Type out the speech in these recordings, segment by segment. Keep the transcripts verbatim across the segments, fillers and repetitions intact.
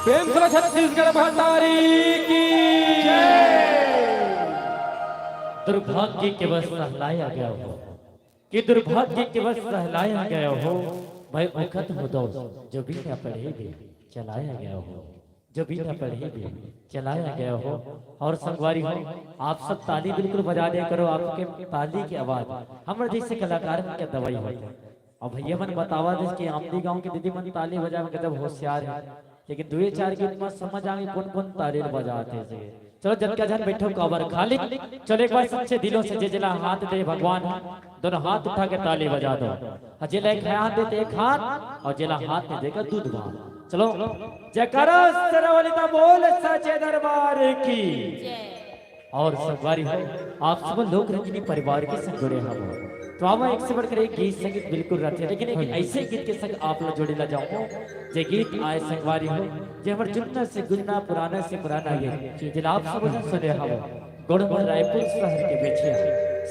प्रेम से छत्तीसगढ़ महतारी की। दुर्भाग्य के वश सहलाया गया हो, कि दुर्भाग्य के वश सहलाया गया हो। मैं उखत हो दोस्त, जो बिना पढ़े भी चलाया गया हो, जो बिना पढ़े भी चलाया गया हो। और संगवारी हो, आप सब ताली बिल्कुल बजा दिया करो, आपके ताली की आवाज हमर जैसे कलाकार मन के दवाई होथे। अब भैया मन बतावा देस कि आमदी गांव के दीदी मन ताली बजावे में गजब होशियार हे, लेकिन दुए चार गीत में समझ आगे कौन कौन ताली बजात हे से। चलो जतका झन बैठो काबर खाली। चलो एक बार सच्चे दिलों से जे जेला हाथ दे भगवान, दोनों हाथ उठा के ताली बजा दो। और जेला एक हाथ दे ते एक हाथ, और जेला हाथ नहीं देगा दूध भात। चलो जयकारा सरवलिता बोल सच्चे दरबार की। और संगवारी हो, आप सब लोक रंजनी परिवार के संग जुड़े हवो। तो आवा एक से बढ़कर एक गीत संगीत बिल्कुल रथे, लेकिन एक ऐसे गीत के संग आप लोग जोड़े ला जाऊं, जे गीत आए संगवारी हो, जे हमर जुन्ना से गुन्ना, पुराना से पुराना गीत, जेला आप सब जन सुने हवो। गोड़मर रायपुर शहर के पीछे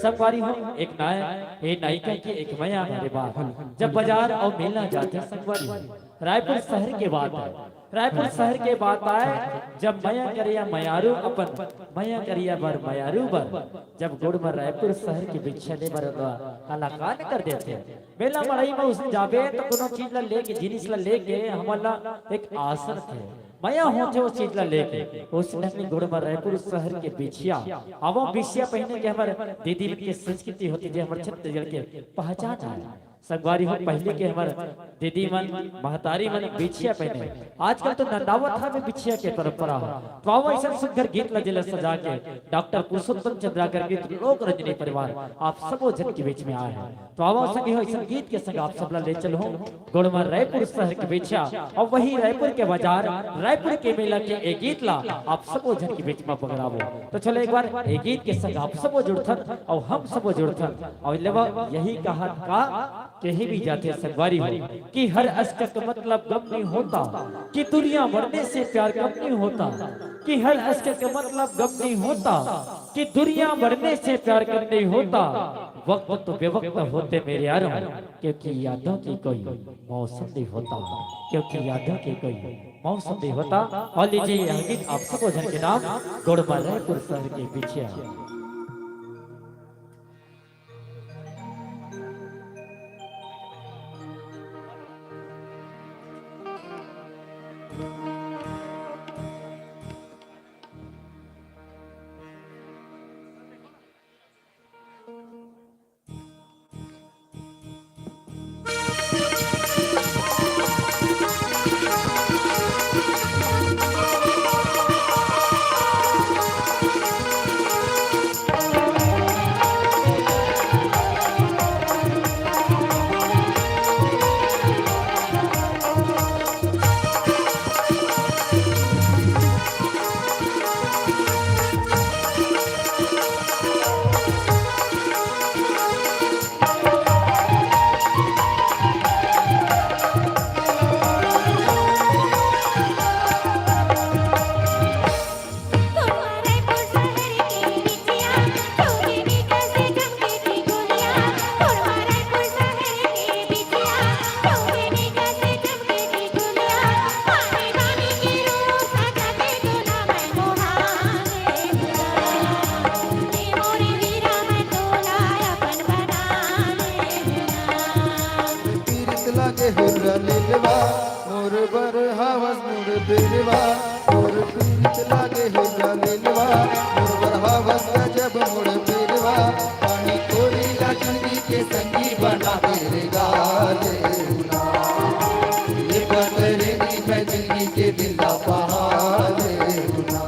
संगवारी हो, एक नायक, ए नायिका के एक मया भरे बात, जब बाजार और मेला जाते संगवारी हो। रायपुर शहर के बात है, रायपुर शहर के बात आए, जब मया करिया मयारू अपन, मया करिया बर मयारू बर, जब गोड़ में रायपुर शहर के बिछिया ले बर कलाकान कर देथे। मेला मड़ई में उस जाबे तो कोनो चीज ला लेके, जिनिस ला लेके हमन ला एक आसन थे। मया होथे उस चीज ला लेके। उस ढंग गोड़ में रायपुर शहर के बिछिया, अब बिछिया पहने के हमर दीदी मन के संस्कृति होथे, जे हमर छत्तीसगढ़ के पहचान आए। संगवारी हो, पहली के हमर दीदी मन, महतारी मन बिछिया पहने, आजकल तो नंदावत हवे बिछिया के परंपरा हो। तो आओ ऐसा सुंदर गीत ला जेला सजा के डॉक्टर पुरुषोत्तम चंद्राकर के लोक रंजनी परिवार आप सबो जन के बीच में आए हैं। तो आओ संगी हो, ऐसा गीत के संग आप सब ला ले चलो गोड़मा रायपुर शहर के बिछिया और वही रायपुर के बाजार, रायपुर के मेला के एक गीत ला आप सबो जन के बीच में पगरावो। तो चलो एक बार एक गीत के संग आप सबो जुड़थन और हम सबो जुड़थन और लेवा यही कहा का कहे भी जाथे संगवारी हो कि हर अशक के मतलब गम नहीं होता, कि दुनिया मरने से प्यार कम नहीं होता, कि हर अशक के मतलब गम नहीं होता, कि दुनिया मरने से प्यार कम नहीं होता। वक्त तो बेवक्त होते मेरे यारों, क्योंकि यादों की कोई मौसम नहीं होता, क्योंकि यादों की कोई मौसम नहीं होता। और लीजिए यह गीत आप सबो जन के नाम गोड़मा रायपुर शहर के पीछे। पीरित लागे हुर्रा लीलवा, मोर बर हवस मुड़ पेरवा। मोर पीरित लागे हुर्रा लीलवा, मोर बर हवस गजब मुड़ पेरवा। पानी कोरी ला चुनरी के संगी बना दे रे गाले उना। ये बदरे नी मैं जिंदगी के दिल ला बहा ले उना।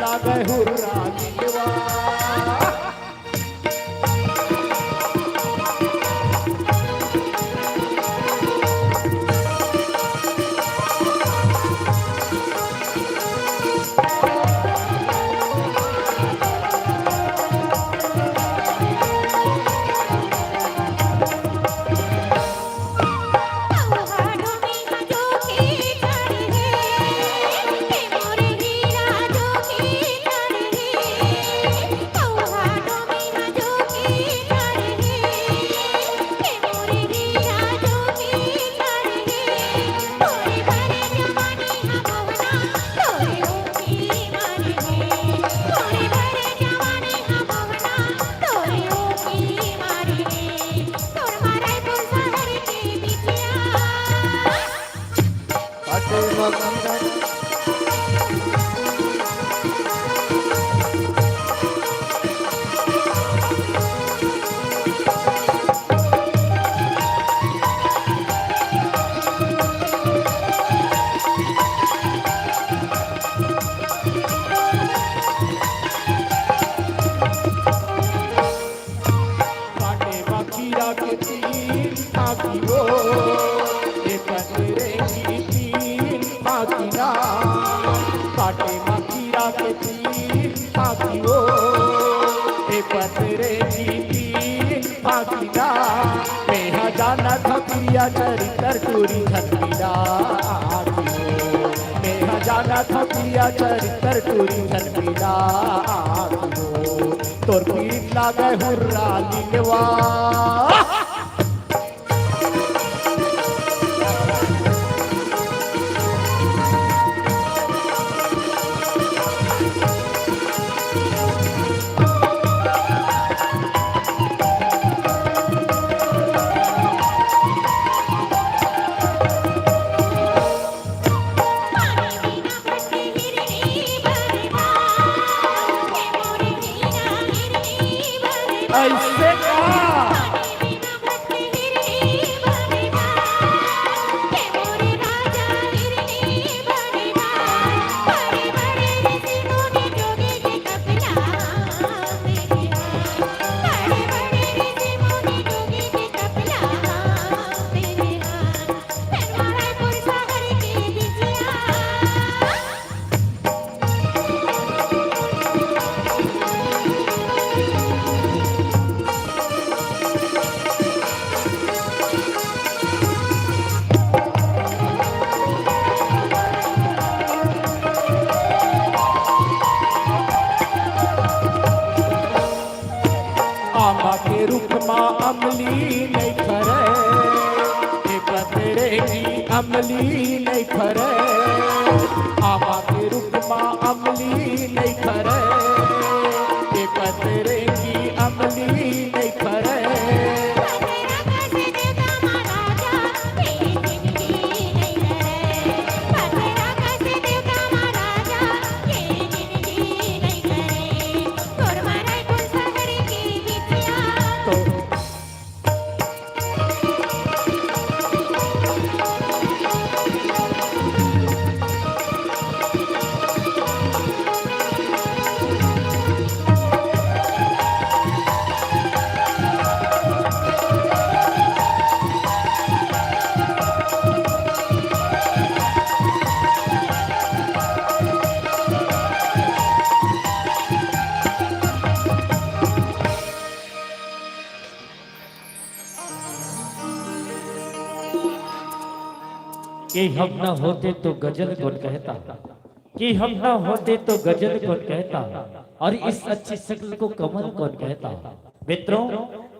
लागे हुर्रा लीलवा। काटे म खीरा के तीन फांकी वो, ए पतरे की तीन फांकी ना। काटे म खीरा के तीन फांकी वो, ए पतरे की तीन फांकी ना। मेहा जाना था प्रिया चरित्र टूरी झन मिला आखियो। मेहा जाना था प्रिया चरित्र टूरी झन मिला आखियो। तोर पीठ लागे हुर्रा लिलवा। ऐसे का? आमा के रुख मा अमली नइ फरे, ए पतरे की अमली नइ फरे। आमा के रुख मा अमली नइ फरे, ए पतरे की अमली नइ फरे। कि हम ना होते तो गजल कौन कहता, कि हम ना होते तो गजल कौन कहता, और इस अच्छी शक्ल को कमल कौन कहता। मित्रों,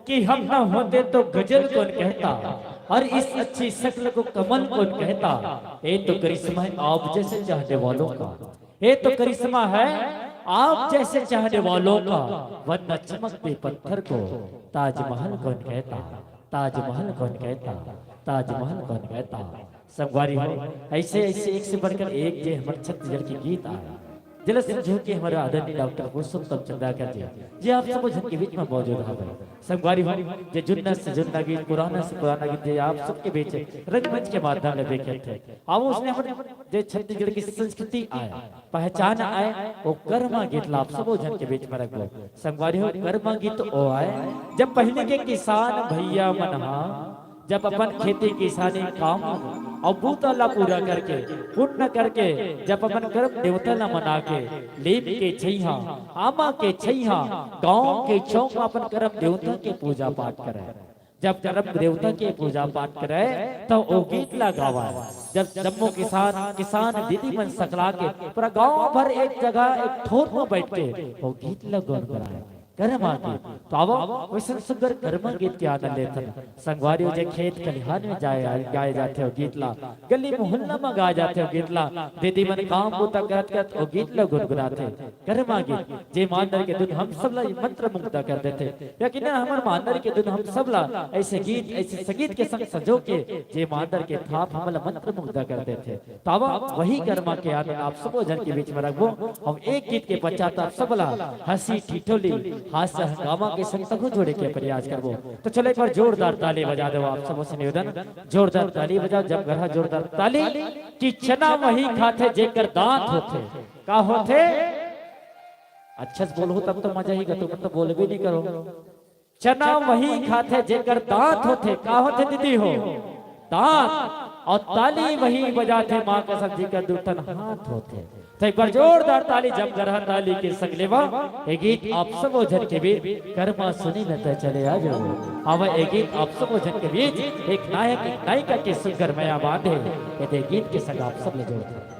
कि हम ना होते तो गजल कौन कहता, और इस अच्छी शक्ल को कमल कौन कहता। ये तो करिश्मा है आप जैसे चाहने वालों का। ये तो करिश्मा है आप जैसे चाहने वालों का, वरना चमकते पत्थर को ताजमहल कौन कहता, ताजमहल कौन कहता, ताजमहल कौन कहता। संगवारी हो, ऐसे ऐसे एक से बढ़कर एक जे हमर छत्तीसगढ़ के गीत आए, जेला संजो के हमर आदरणीय डॉक्टर पुरुषोत्तम चंद्राकर जी, जे आप सब झन के बीच में मौजूद हवे। संगवारी हो, जे जुन्ना से जुन्ना गीत, पुराना से पुराना गीत, जे आप सबके बीच रंगमंच के माध्यम ले देखे थे, अब उसने हमर जे छत्तीसगढ़ की संस्कृति आए, पहचान आए, वो कर्मा गीत ला आप सबो झन के बीच में रखबो। संगवारी हो, कर्मा गीत ओ आए, जब पहले के किसान भैया मन हा, जब अपन खेती किसानी काम अउ बूता ला पूरा करके, पुण्य करके, जब अपन कर्म देवता ला मना के, लीम के छैहा, आमा के छैहा, गांव के चौक में अपन कर्म देवता के पूजा पाठ करे, जब कर्म देवता के पूजा पाठ करे, त ओ गीत ला गावय। जब जम्मो किसान, किसान दीदी मन सकला के पूरा गांव भर एक जगह एक ठोर म बैठ के ओ गीत ला गुनगुनाय। करमा गीत। तो आवा, वइसन सुग्घर करमा गीत के आनंद लेथन। संगवारी हो, जे खेत खलिहान में जाए, गाए जाथे ओ गीत ला, गली मोहल्ला में गाए जाथे ओ गीत ला, दीदी मन काम बूता करत करत ओ गीत ला गुनगुनाथे। करमा गीत, जे मांदर के धुन हम सब ला मंत्रमुग्ध कर देथे। यकीनन हमर मांदर के धुन हम सब ला अइसे गीत, अइसे संगीत के संग सजो के, जे मांदर के थाप हमन ला मंत्रमुग्ध कर देथे। त आवा, वही करमा के आनंद आप सबो झन के बीच में रखबो। हम एक गीत के पश्चात आप सब ला हंसी, ठिठोली, हास्य, हंगामा के संग तको जोड़े के प्रयास करबो। तो चलो, एक बार जोरदार ताली बजा दो, आप सबो से निवेदन, जोरदार ताली बजाओ, जमघरहा जोरदार ताली। कि चना वही खाथे जेकर दांत होथे। का होथे? अच्छा से बोलहू तब तो मजा ही गा, तुमन तो बोलबे नहीं करो। चना वही खाथे जेकर दांत होथे। का होथे दीदी हो? दांत। अउ ताली वही बजाथे मां कसम जेकर दू ठन हाथ होथे। तो एक बार जोरदार ताली, जमघरहा ताली के संग लेवा। ये गीत आप सबो झन के बीच, करमा सुनी न त चले आ जाओ। आवा, ये गीत आप सबो झन के बीच एक नायक, एक नायिका के सुंदर मया बांधे। ये दे गीत के संग आप सब ले जोड़थे।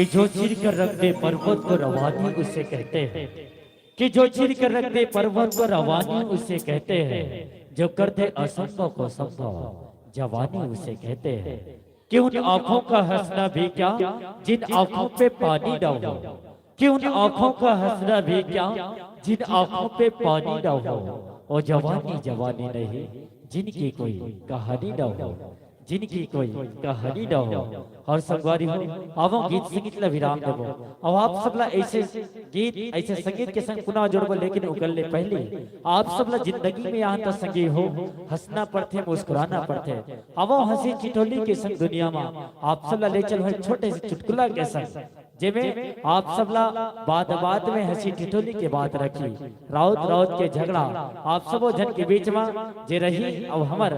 जो चीर कर रख दे पर्वत को रवानी उसे कहते हैं, कि जो चीर कर रख दे पर्वत को रवानी उसे कहते हैं, जो कर दे असंभव को संभव जवानी उसे कहते हैं। कि उन आंखों का हंसना भी क्या, जिन आंखों पे पानी ना हो, कि उन आंखों का हंसना भी क्या, जिन आंखों पे पानी ना हो, और जवानी जवानी नहीं, जिनकी कोई कहानी ना हो, जिनकी कोई कहानी ना हो। और संगवारी हो, आवो गीत संगीत ला विराम देबो। अब आप सबला ऐसे गीत, ऐसे संगीत के संग पुनः जोड़बो, लेकिन ओकर ले पहले आप सबला जिंदगी में यहाँ तक संगी हो, हंसना पड़थे, मुस्कुराना पड़थे। आवो हंसी ठिठोली के संग दुनिया में आप सबला ले चलो एक छोटे से चुटकुला के संग, जेमे आप सबला बात बात में हंसी ठिठोली के बात रखी। राउत राउत के झगड़ा आप सबो झन के बीच में जे रही, अब हमर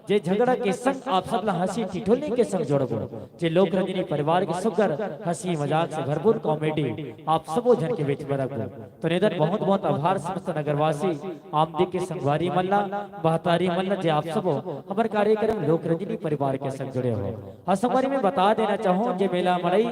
जे झगड़ा के संग आप सबला हंसी ठिठोली के संग जोड़बो, जे लोक रंजनी परिवार के सुग्घर हंसी मजाक से भरपूर कॉमेडी आप सबो झन के बीच में रखबो। तो निदन बहुत बहुत आभार समस्त नगरवासी, आमदी के संगवारी मन ला, महतारी मन ला, जे आप सबो हमर कार्यक्रम लोक रंजनी परिवार के संग जुड़े हो। हाँ संगवारी, मैं बता देना चाहूँ, जे मेला मड़ई,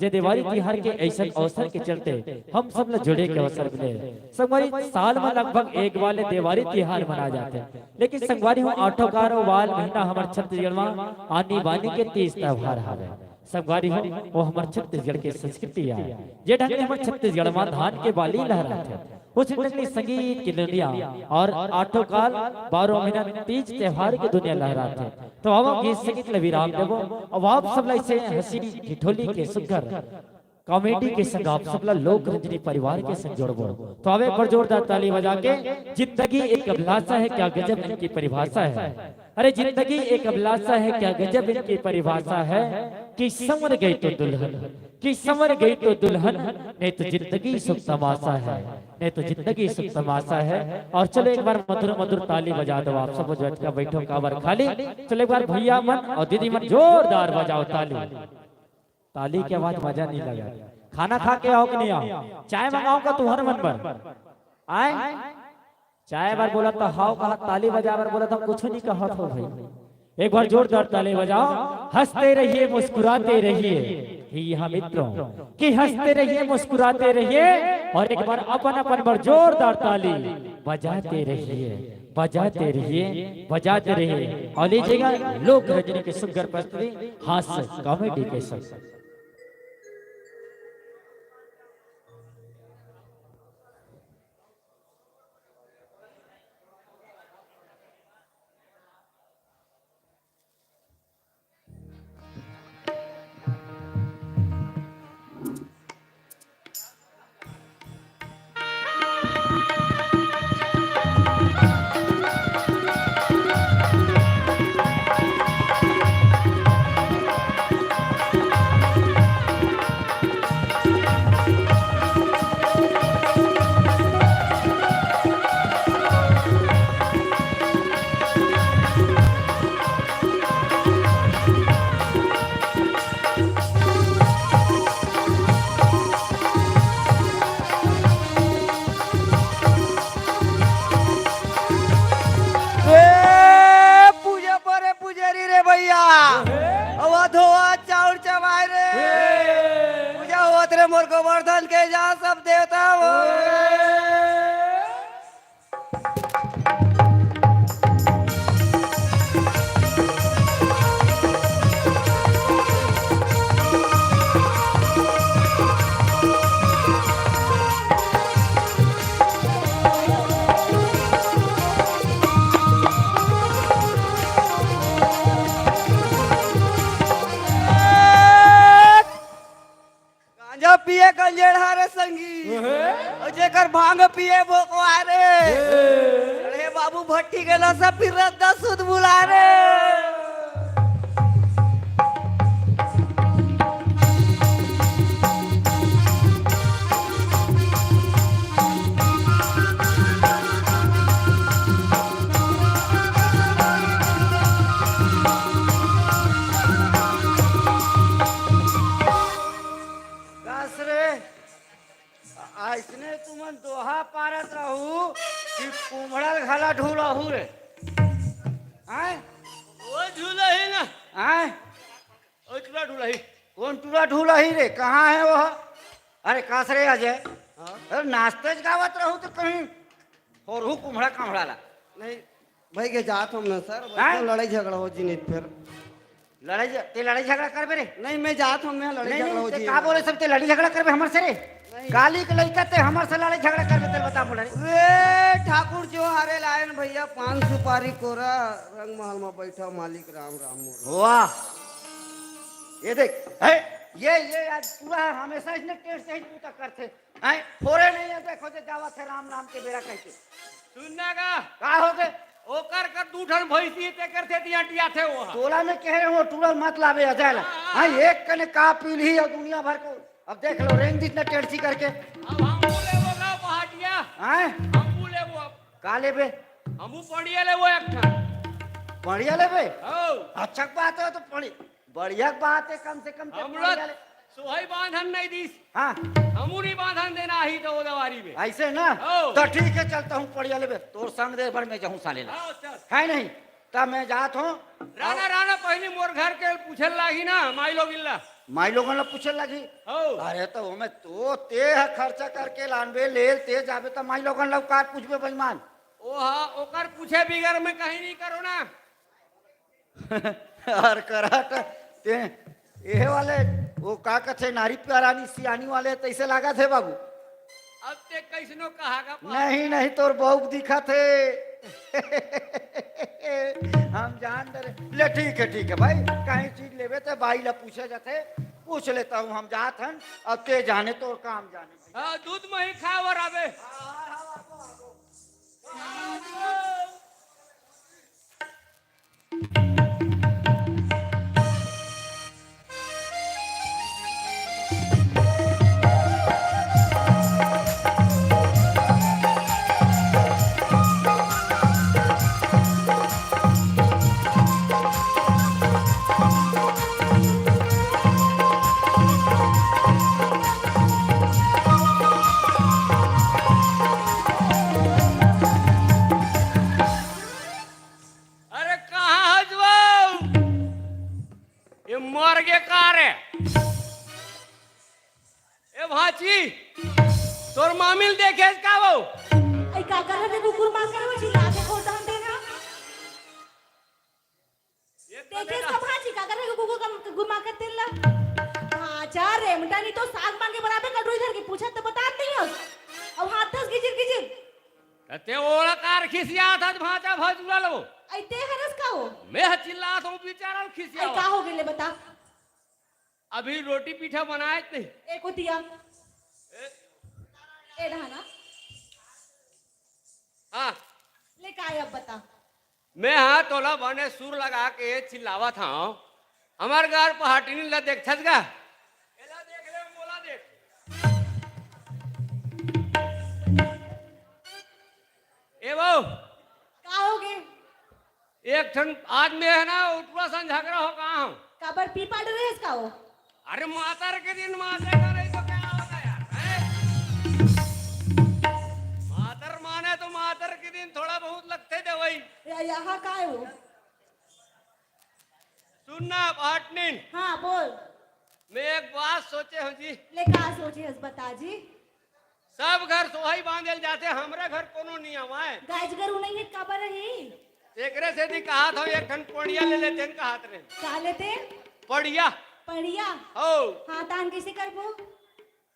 जे देवारी तिहार के ऐसन अवसर के चलते हम सब ला जुड़े के अवसर मिले। संगवारी, साल में लगभग एक बार ले देवारी तिहार मनाए जाथे, लेकिन संगवारी हो, आठो कारो वाल महीना हमर छत्तीसगढ़ में आनी बानी के तीज त्योहार हवे। संगवारी हो, वो हमर छत्तीसगढ़ के संस्कृति आय, जे ढंग ले हमर छत्तीसगढ़ में धान के बाली लहराथे, उस ढंग ले संगीत की दुनिया और आठो काल बारह महीना तीज त्योहार की दुनिया लहराथे। तो आवो गीत संगीत ले विराम देबो। अब आप सब ला ऐसे हंसी ठिठोली के सुग्घर कॉमेडी के संग आप सबला लोक रंजनी परिवार के संग जोड़बो। तो आवे एक बार जोरदार ताली बजा के। जिंदगी एक अभिलाषा है, क्या गजब इनकी परिभाषा है। अरे जिंदगी एक अभिलाषा है, क्या गजब इनकी परिभाषा है। कि संवर गई तो दुल्हन, कि संवर गई तो दुल्हन, नहीं तो जिंदगी सुख तमाशा है, नहीं तो जिंदगी सुख तमाशा है। और चलो एक बार मधुर मधुर ताली बजा दो आप सब, जो अटका बैठो काबर खाली। चलो एक बार भैया मन और दीदी मन जोरदार बजाओ ताली। ताली के आवाज मजा नहीं लगा। खाना खा के आओ कि नहीं आओ? चाय मंगाओ का तुहर मन बर? आए? चाय बर बोला तो हाव कहा, ताली बजा बर बोला तो कुछ नहीं कहा था भाई। एक बार जोरदार ताली बजाओ। हंसते रहिए, मुस्कुराते रहिए। ही यहाँ मित्रों, कि हंसते रहिए, मुस्कुराते रहिए। और एक बार अपन अपन बर जोरदार ताली बजाते रहिए, बजाते रहिए, बजाते रहिए। और लीजिएगा लोक रंजनी के सुंदर प्रस्तुति हास्य कॉमेडी के साथ। ए, पूजा परे पुजारी रे भैया, अवा धोवा चाउर चबाए रे। पूजा होत रे मोर गोवर्धन के, जा सब देवता हो। गांजा पिए गंजेड़हा रे संगी, ओहे। अउ जेकर भांग पिए बोकवा रे। हे। अरे बाबू भट्टी के नशा फिर रद्दा सुध बुला रे। बस रे, अइसने तुमन दोहा पारत रहू कि कुम्हड़ल घला ढुलहू रे। आय? वो झूला ही ना। आय? ओकरा ढुलही। कौन टूरा ढूला ही रे? कहाँ है वो? अरे कास रे अजय, हाँ? अरे नाचते गावत रहू तो कहीं होरहू कुम्हड़ा काम्हड़ा ला। नहीं भाई के जात हम ना सर, हाँ? लड़ाई झगड़ा हो जी नहीं फिर। लड़ाई झ-, ते लड़ाई झगड़ा करबे रे? नहीं, मैं जात हूँ, मैं लड़ाई नहीं, झगड़ा नहीं, हो ते जी। का बोले सब, ते लड़ाई झगड़ा करबे हमर से रे? नहीं। काली के लइका ते हमर से लड़ाई झगड़ा करबे, ते बता मोला रे। रे ठाकुर जो हारे लायन भैया, पान सुपारी कोरा, रंग महल में बैठा मालिक राम राम मोर। वाह, ये देख, है, ये, ये आज पूरा हमेशा इसने टेढ़ से ही पूता करते। हैं? फोरे नहीं है, देखो जे जावत है राम नाम के बेरा कह के। सुनना का? का हो गए? ओकर कर दू ठन भैंसी ते कर थे दिया टिया थे वो। तोला में कह रहे हो, टूरा मत लावे अजय ला। हाँ, हाँ। हाँ, एक कने का पी ली और दुनिया भर को। अब देख लो, रेंग जितना टेढ़सी करके। अब हम बोले वो ना पहाटिया। हैं? हम बोले वो अब। का लेबे? हमू पड़िया ले वो एक ठन। पड़िया लेबे? हो। अच्छा बात है तो पड़ी-, बढ़िया बात है, कम से कम ते हम पड़िया लोग ले। सोहई बांधन नहीं दीस। हाँ। हमू नहीं बांधन देना ही तो वो दवारी में। ऐसे ना? हो। तो ठीक है, चलता हूँ पड़िया लेबे। तोर संग दे भर में जाऊँ साले ला। हाँ, चल। है नहीं? तब मैं जात हूँ। राना, राना, पहली मोर घर के पूछे लागी ना, माई लोग इल्ला। माई लोगन ला पूछे लागी? हो। अरे तो ओमे तो ते ह खर्चा करके लानबे, ले ते जाबे त माई लोगन ला का पूछबे बेईमान? ओ हा, ओकर पूछे बिगर मैं कहीं नहीं करो ना। अरे कराट, ते ये वाले, वो का कथे, नारी प्यारानी सियानी वाले तैसे लागत है बाबू। अब ते कैसनो कहा का बात। नहीं, नहीं, तोर बउक दिखत है। हम जान दे रहे। ले ठीक है, ठीक है भाई, कहीं चीज लेबे ते बाई ला पूछे जाथे, पूछ लेता हूँ, हम जात हन, अब ते जाने तोर काम जाने। हाँ, दूध मही खा और आबे। अरे कहाँ हस वो? ये मर गे का रे? ए भांची, तोर मामिल देखेस का वो? आई का कर रे कुकुर मार कर वो चिल्ला के खोल डाल देना। देखेस का भांची का कर रे कुकुर का गुमा के तेल ला। हाँ, जा रे, मटानी तो साग मांगे बराबर कटोरी धर के पूछा तो बता नहीं हो। अब हाथ दस गिजिर गिजिर। ते ओला कार खिसिया था भांचा भजुला लो। आई ते हरस का हो? मैं चिल्ला तो बिचारा खिसिया। आई का हो गेले बता? अभी रोटी पीठा बनाए नहीं। ए कुतिया। ए। ए रहा ना। हाँ। ले का है अब बता। मैं हाँ तोला बने सुर लगा के चिल्लावत हूँ। हमार गार पहाटिनी ला देखथस गा? एला देख ले, मोला देख। ए वो। का हो गे? एक ठन आदमी है ना, उठवा सन झगड़ा हो कहाँ हो? काबर पी पाट रहे इसका हो? अरे मातर के दिन माते का नहीं तो क्या होता यार, हैं? मातर माने तो मातर के दिन थोड़ा बहुत लगते दवाई। या, यहाँ का है वो? सुनना पाटनी। हाँ बोल। मैं एक बात सोचे हूँ जी। ले का सोचे हस बता जी। सब घर सोहई बांधे ल जाथे, हमरे घर कोनो नहीं आवाए। गाय गरू नहीं है, काबर रही? एकरे सेती कहात हव, एक ठन पड़िया ले लेते न कहात रहे। का लेते? पड़िया। पड़िया? हो। हाँ, तान कैसे करबो?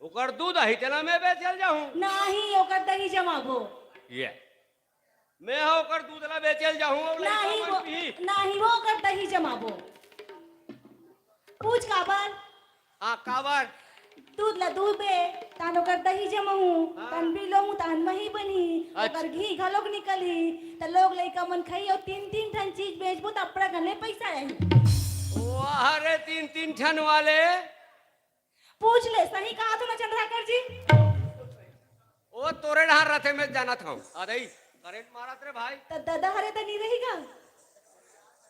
ओकर दूध आही, तेला मैं बेचल जाहूँ। नहीं, ओकर दही जमाबो। ये। मैं हा ओकर दूध ला बेचल जाहूँ, अउ लइका नहीं मन वो, पीही। नहीं वो ओकर दही जमाबो। पूछ काबर? हाँ, काबर? दूध ला दूबे, तान ओकर दही जमाहूँ, हाँ। तान बिलोहूँ, तान मही बनही, अच्छा। ओकर घी घलोक निकलही, त लोग लइका मन खाही, अउ तीन-तीन ठन चीज बेचबो, त अपना घने पैसा आही। वाह रे, तीन-तीन ठन वाले। पूछ ले, सही कहा तो ना चंद्राकर जी। ओ तोरे डहार रथे, मैं जानत हूँ। अरे, करंट मारत रे भाई। त ददा हरे त नहीं रही का?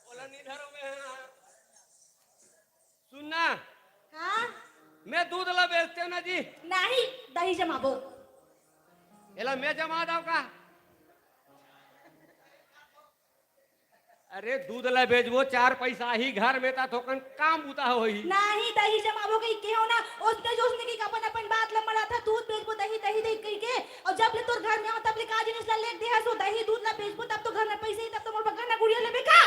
बोला नहीं धरो मैं। सुनना। हाँ? मैं दूध ला बेचते हो ना जी? नहीं, दही जमाबो। एला मैं जमा दाव का? अरे, दूध ला बेचबो, चार पैसा आही घर में, ता थोकन काम बुता होही। नाही, दही जमाबो कहि के हो ना, ओसने जोसने कहि के अपन, अपन बात ला मनाथा, दूध बेचबो, दही, दही, दही कहि के, अउ जब ले तोर घर में हो, तब ले का जिनिस ला लेके देहस हो, दही, दूध ला बेचबो, तब तो घर में पैसा ही, तब तो मोर बर गहना गुड़िया लेबे का?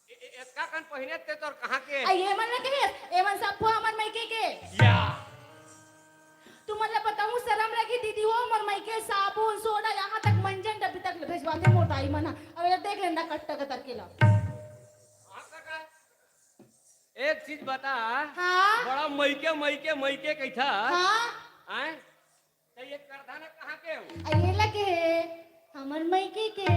ए, ए, एतका कन पहिने ते तोर कहाँ के? आ, ये मन ल कहे, ए मन सब हमर मइके के। या। तुमन ल बताहूँ, सरम लगही दीदी हो, मोर मइके साबुन, सोडा, यहाँ तक मंजन डब्बी तक ल भेजवाथे मोर दाई मन ह। अब ये देख लेना कट्टा कतर के ला। हाँ, कका। एक चीज बता। हाँ? बड़ा मइके, मइके, मइके कहिथा। हाँ? आय? त ये करधन कहाँ के हो? आ, ये लगे हे, हमर मइके के।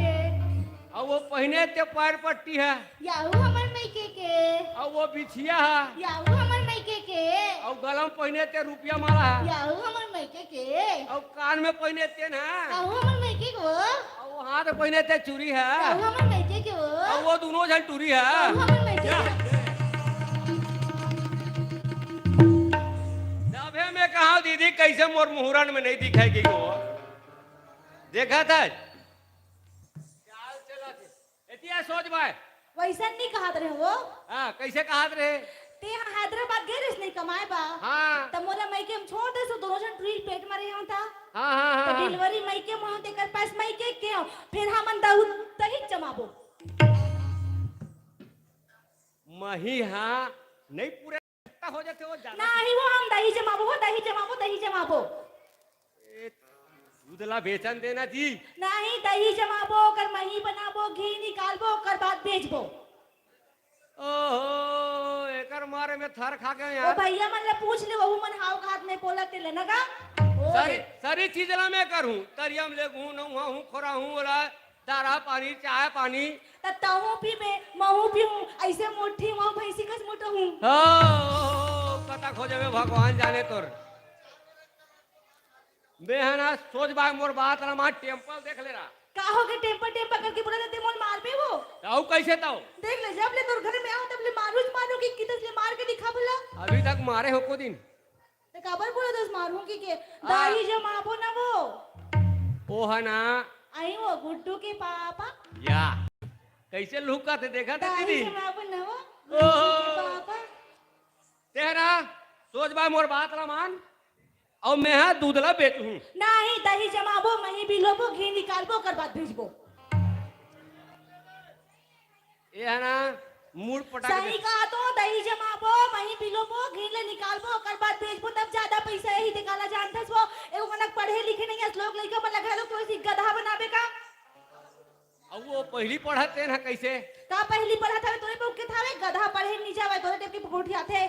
अउ वो पहिने ते पैर पट्टी हे। याहू हमर मइके के। अउ वो बिछिया हे। याहू हमर मइके के। अउ गला म पहिने ते रुपया माला हे। याहू हमर मइके के। अउ कान में पहिने ते ना। याहू हमर मइके के वो। अउ वो हाथ में पहिने ते चूरी हे। याहू हमर मइके के वो। अउ वो दूनों झन टूरी हे। याहू हमर मइके के। तभे मैं कहा दीदी, कइसे मोर मुहूर्त में नइ दिखे कि वो। देखा था? चाल चला थे। एतिया सोच बाय। वइसन नइ कहत रहे वो। हाँ, कइसे कहत रहे? ते हा हैदराबाद गे रहिस नहीं कमाए बा। हाँ। त मोला मइके म छोड़ देस, दूनों झन टूरी पेट म रहे हो ता। हाँ, हाँ, हाँ, त हाँ। डिलीवरी मइके म हो, तेकर पास मइके के हो। फेर हमन दहू दही जमाबो। मही हाँ, नहीं पूरे हो जाथे वो ज्यादा। नाही वो हम दही जमाबो, वो दही जमाबो, दही जमाबो। ए, दूध ला बेचन देना जी। नाही, दही जमाबो, ओकर मही बनाबो, घी निकालबो, ओकर बाद बेचबो। ओहो, एकर मारे में थर खा गए ओ यार। भइया मन ले पूछ ले, वहू मन हाव खात में बोलत ले ना गा। ओ सरी, रे। सरी चीज ला मैं करहूँ, तरिया म लेगहूँ, नहवाहूँ, खोराहूँ, ओला दारा पानी, चाय पानी। त तहूँ पीबे, महूँ पीहूँ, अइसे मोटी महूँ भैंसी कस मोटो हूँ। हो, कतक हो जाबे भगवान जाने तोर। मैं ह ना सोच बाय मोर बात ला मान, टेम्पर देख ले रहा। का हो गे टेम्पर टेम्पर करके बोला जाथे, मोर मारबे वो। त अउ कइसे तव? देख ले, जब ले तोर घर में आऊँ, तब ले मारूँ, मारूँ कि कितस ले मार के दिखा भला। अभी तक मारे हो को दिन? त काबर बोलत हस मारहूँ कहिके? आ। दही जमाबो ना वो। ओ ह ना। आई वो गुड्डू के पापा। या। कइसे लुकाथे देखा था दही दीदी? जमाबो ना वो। ओहो। गुड्डू के पापा। तेरा सोच बाय मोर बात ला मान। अउ मैं हा दूध ला बेचहूँ। नाही, दही जमाबो, मही बिलोबो, घी निकालबो, ओकर बाद भेजबो। ए ह ना, मूड़ पटा के सही दे। कहा तो, दही जमाबो, मही पिलोबो, घी ले निकालबो, ओकर बाद बेचबो, तब ज्यादा पइसा आही। ते काला जानथस वो, एगो कनक पढ़े लिखे नइ हस, लोग लइका मन ला घलो तो ऐसी गधा बनाबे का? अउ वो पहिली पढ़त तेन ह कइसे? का पहिली पढ़त हवे, तोरे पे उके थावे, गधा पढ़े नइ जावे, तोरे टेप के गोठियाथे।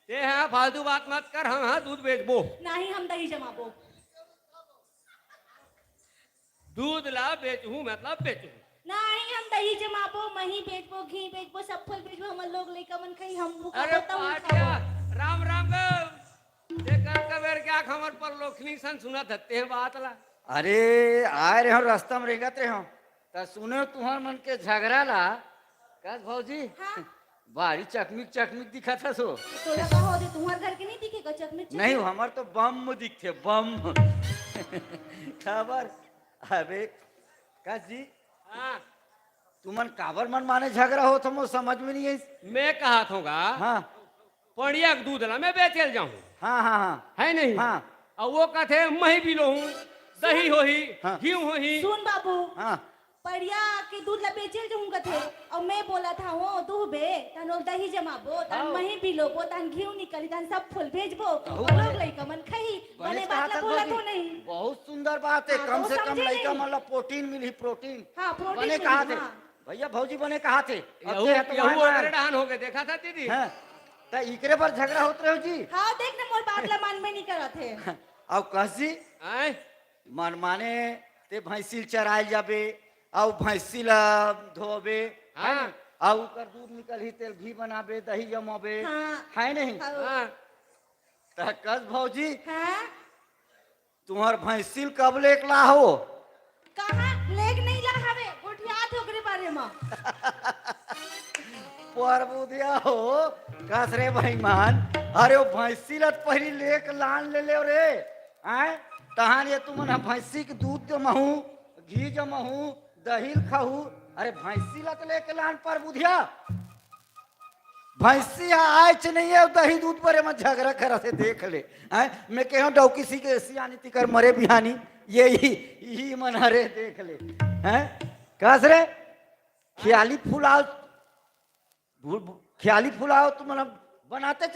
ते ह फालतू बात मत कर, हम ह दूध बेचबो। नाही, हम दही जमाबो। दूध ला बेचहूँ, मतलब बेचहूँ। नाही, हम दही जमाबो, मही बेचबो, घी बेचबो, सब फल बेचबो, हमर लोग लइका मन खाही, हम भूखा अरे होता हूँ पाटिया, खाबो। राम राम गो। देखा कबेर क्या हमर परलोखनी सन सुनत हते हैं बात ला। अरे, आए रहे हो, रस्ता में रेंगत रहे हो, त सुने तुहर मन के झगड़ा ला। कस भौजी? हाँ। बाड़ी चकमिक चकमिक दिखत हस हो। तोला का हो दे, तुम्हार घर के नहीं दिखे का चकमिक चकमिक? नहीं, हमर तो बम दिखथे, बम। खबर, अबे, कस जी? हाँ। तुमन काबर मन माने झगड़ा होत हो, मोर समझ में नहीं है। मैं कहत हों गा, हाँ। पड़िया के दूध ला मैं बेचे ल जाहूँ। हाँ, हाँ, हाँ। है नहीं? हाँ। अउ वो कथे, "मही बिलोहूँ, दही होही, हाँ। घीव होही।" सुन बाबू, हाँ। पड़िया के दूध ला बेचे ल जाहूँ कथे, अउ मैं बोलत हवँ, "दूहबे, तहन ओल दही जमाबो, तहन हाँ। मही बिलोबो, तहन घीव निकलही, तहन सब फूल भेजबो, अउ लोग लइका मन खाही।" बने बात ला बोलत हो नहीं। बहुत सुंदर बात है, हाँ, कम से कम लइका मन ला प्रोटीन मिलही, प्रोटीन। हाँ, प्रोटीन बने मिलही, कहा थे। हाँ। भैया भौजी बने कहा थे। अब यहू, ते ह तो यहू मार मार। ओकरे डहान हो गए, देखा था दीदी? हाँ, त इकरे बर झगड़ा होत रहे हो जी? हाँ, देख ना, मोर बात ला मान में नहीं करत हे। अब कस जी? आय? मन माने ते भैंसी ल चरायल जाबे, अउ भैंसी ला धोबे, है हाँ। ना? अउ ओकर दूध निकलही, तेल घी बनाबे, दही जमाबे, हाँ। है नहीं? हाँ। हाँ। त कस भौजी? हाँ? तुहर भैंसिल कब लेक लाहो? कहाँ लेक नहीं ला हवे, गोठियात हे ओकरे बारे म। परबुधिया हो, कस रे बेईमान, अरे वो भैंसिल त पहिली लेक लान ले ले रे, हैं? तहान ये तुमन ह भैंसी के दूध जमहू, घी जमहू, दही ल खाहू। अरे भैंसी ला तो लेके लान पर बुधिया। भैंसी ह आयच नहीं है, दही दूध बरे म झगड़ा करत हे, देख ले। हैं? मैं कहे हूँ डौकी सी के सियानी तिकर मरे बिहानी, ये ही, ही मन हरे, देख ले। हैं? कस रे? ख्याली फुलाव, भू-, भू-, ख्याली फुलाव तुमन बनाते